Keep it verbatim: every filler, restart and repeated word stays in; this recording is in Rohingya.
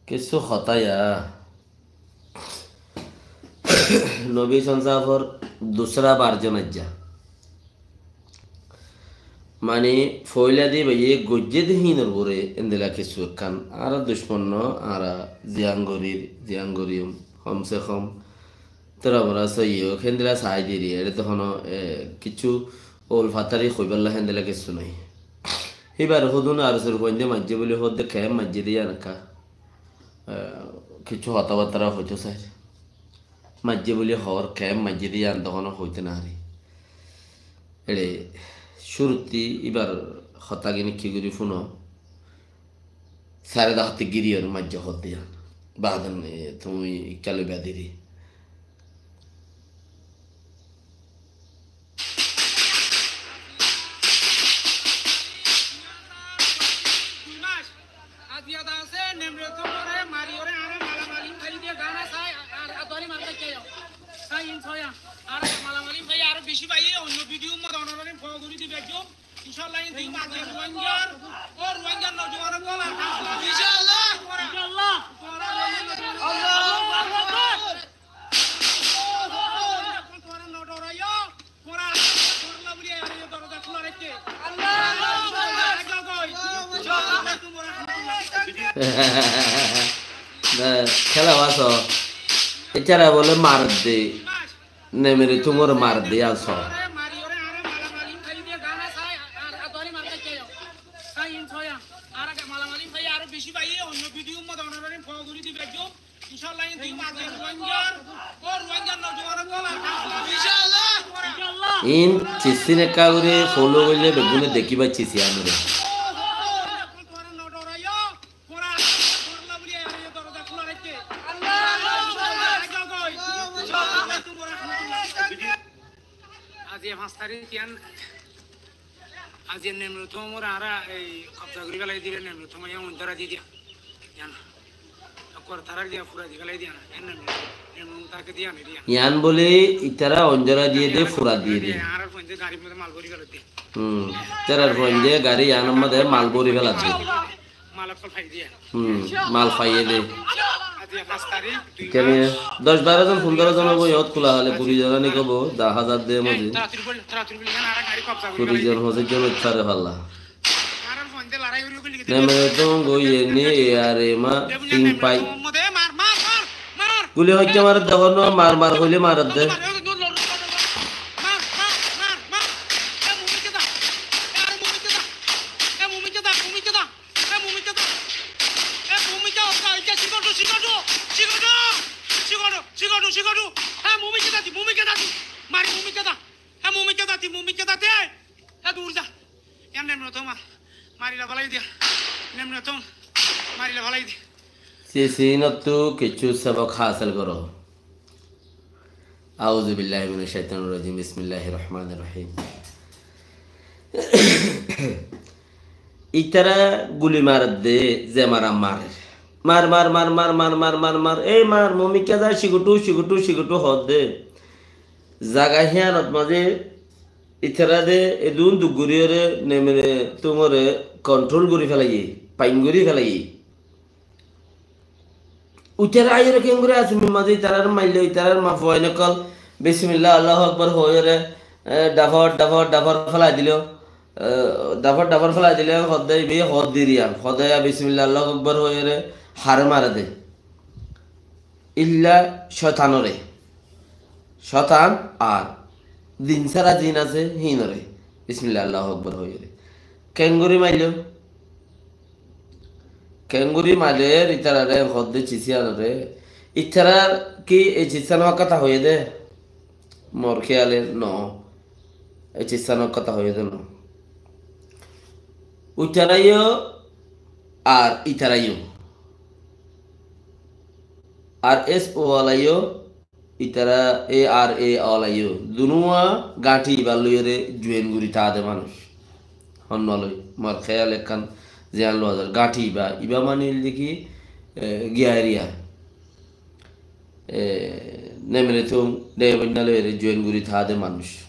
Kissú hotá ya. Nobi Sonsafór dusra barjon aijja. Mani, foóila de baiye goijjé de hínor uore endilla kissú ekkán. Añára ducmon no, añára ziyan gorir, ziyan goriyum, hom se hom. Tora mora sóiyi ók, héndilla sai diri, ere to hono, e, kissú ol fatari hoibálla héndilla kissú nai. Híbar hodún ar sor fuainde maijjé buli hoódde keén maijjé de yían ekká. E, kissú hotábattara hoitó sair. Maijjé buli hoór, keén maijjé de yían to hono hoitó no fari. Ere, cúrutti íbar hotágini ki gorí fúno. Sáre dahátte giri ór maijjé hoódde yían. Baáden, e, tuñí ikká loiba diri. Aijja de asé, Nemre Tumore mari óre añára malamali fai diye, gana sai, ar, ar dori mar kai keyo. Sai in soya, añára malamali fai, aró beci fai, oinno video mor onorare fo gori dibe ekdom. Inshallah, in din Ruáingar, ó Ruáingar nojuwan ókkol ar. Inshallah. Inshallah. Allahu Akbar. Tuáñra no dhoraiyo. Né, kéla báso. Ítara bóle mar de. Nemre Tumor mar de, yían só. In cissin ekká gorí follow goille beggúne dekíba cissi anore. Aijja fañs tarík yían Aijja Nemre Tumor añára ei kobza gorí félai diye, Nemre Tumor yían oin dóra di diya. Yían. Ekkore tarár diya fura di félai diya na. Yían Nemre, Nemre Tum táke diya na diya. Yían bóle ítara oin dóra diye de, fura diye de. Añárar fuainde garir modde mal bóri félai diye. Hmm. Ítarar fuainde gari yíanor modde mal bóri félai diye. Mal ókkol fai diye. Hmm, mal faiyé de. Kene doc baró zon, fundoro zon óibo, iyót kula hale kuri zon aní óibo, da házar de mozin. Kuri zon, focic zon óit fare falla. Nemre Tum goiye ni, e ar e ma, tin pai. Guli hoitte marer de, hono mar mar hoile marer de. Sisinottú kessú sobok hásil goró. Auzubillahi minash shaitanir rajim. Bismillahir rahmanir rahim. Ítara guli marer de, ze mara marer. Mar, mar, mar. Ei mar, mumikká za, cigutu, cigutu, cigutu hoódde. Zaga híyanot mazé ítara de edún duk goríyore Nemre Tumore kontrol gorí félaiye, fain gorí félaiye. Uitará aiyóre keéngori asumir mazé itaráre maillo, itaráre mafuain ókkol, bismillah, Allahu Akbar hoóiyore, e, dhafot, dhafot, dhafot félai dilo, e, dhafot, dhafot félai dile, hodde ibe hod diriyan, hodde ya bismillah, Allahu Akbar hoóiyore, hare mare de. Illa coitanore. Coitan ar din sára zin asé, hínore. Bismillah, Allahu Akbar hoiyore. Keéngori maillo? Keéngori mailer itarare, hodde cisiyanore. Itarar ki e cisan hok hotá hoiyé de? Mor kéyale no. E cisan hok hotá hoiyé de no. Uitaraiyo ar itaraiyó. Ar es o alaiyó, itara e ar e alaiyó. Dunúa gañthi ibar loiyóre juain gori táde manúic. Honnúa loi, mor kéyal ekkán ziyan loi zar. Gañthi iba, iba mani óilde ki, e, giyariya. E, Nemre Tum, de boinna loiyóre juain gori táde manúic.